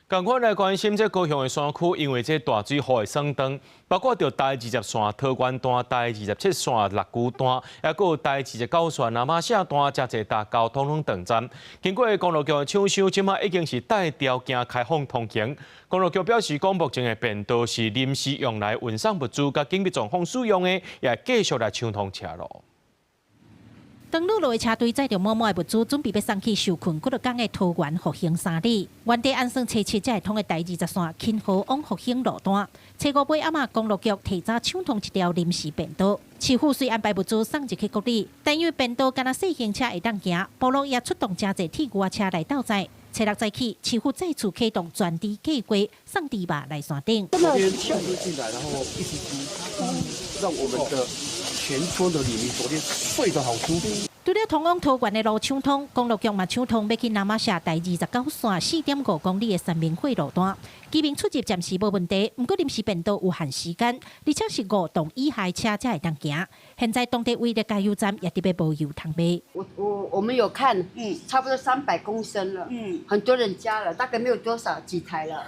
仝款來關心這高雄的山區，因為這大水雨的損斷，包括著台20線桃園段、台27線六龜段，抑閣有台29線那瑪夏段，誠濟搭交通攏斷站。經過公路局的搶修，這馬已經是帶條件開放通行。公路局表示，講目前的便道是臨時用來運送物資佮緊急狀況使用的，也會繼續來搶通車路。當落落的車隊載著滿滿的物資，準備欲送去受困幾若工的桃園復興3里。原地按算初七才會通的台二十線芹河往復興路段，初五尾暗仔公路局提早搶通一條臨時便道。市府雖安排物資送入去國里，但因為便道干焦細型車會當行，部落也出動誠濟鐵牛仔車來鬥載。初六早起，市府再次啟動全豬計劃，送豬肉來山頂。昨天車進來，然後一直豬，讓我們的全村的里民昨天睡得好舒服。除了通往桃園的路搶通，公路局嘛搶通欲去那瑪夏台29線4.5公里的三明會路段，居民出入暫時無問題。毋過臨時便道有限時間，而且是5棟以下車才會當行。現在當地唯一的加油站也特別無油通賣。我們有看，差不多300公升了，很多人加了，大概沒有多少幾台了。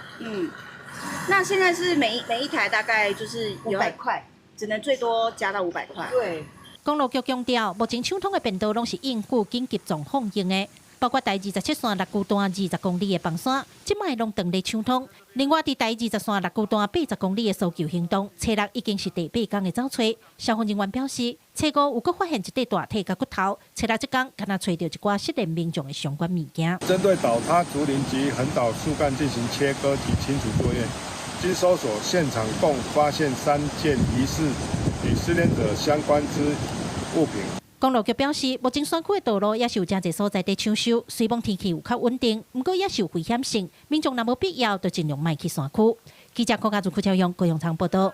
那現在是每一台大概就是500塊，只能最多加到五百塊。對。公路局強調，目前搶通的便道攏是應付緊急狀況用的，包括台27線六龜段20公里的崩山，這擺攏斷咧搶通。另外，佇台二十線六龜段80公里的搜救行動，初六已經是第八工的走揣。消防人員表示，初五有閣發現一塊大體佮骨頭，初六這工敢若揣著一寡失聯民眾的相關物件。針對倒塌竹林及橫倒樹幹進行切割及清除作業，經搜索現場共發現3件疑似與失聯者相關之物品。公路局表示，目前山區的道路也是有誠濟所在佇搶修，雖罔天氣有較穩定，毋過也是有危險性，民眾若無必要，就盡量莫去山區。記者郭家祖、郭超勇、高雄場報道。